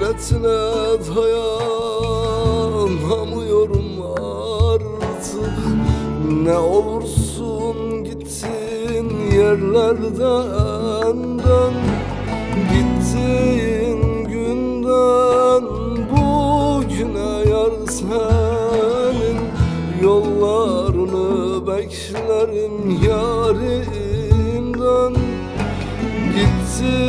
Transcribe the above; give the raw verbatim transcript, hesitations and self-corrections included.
Hasretine dayanamıyorum artık. Ne olursun gittiğin yerlerden dön. Gittiğin günden bugüne yar senin yollarını beklerim yarim, dön. Gittiğin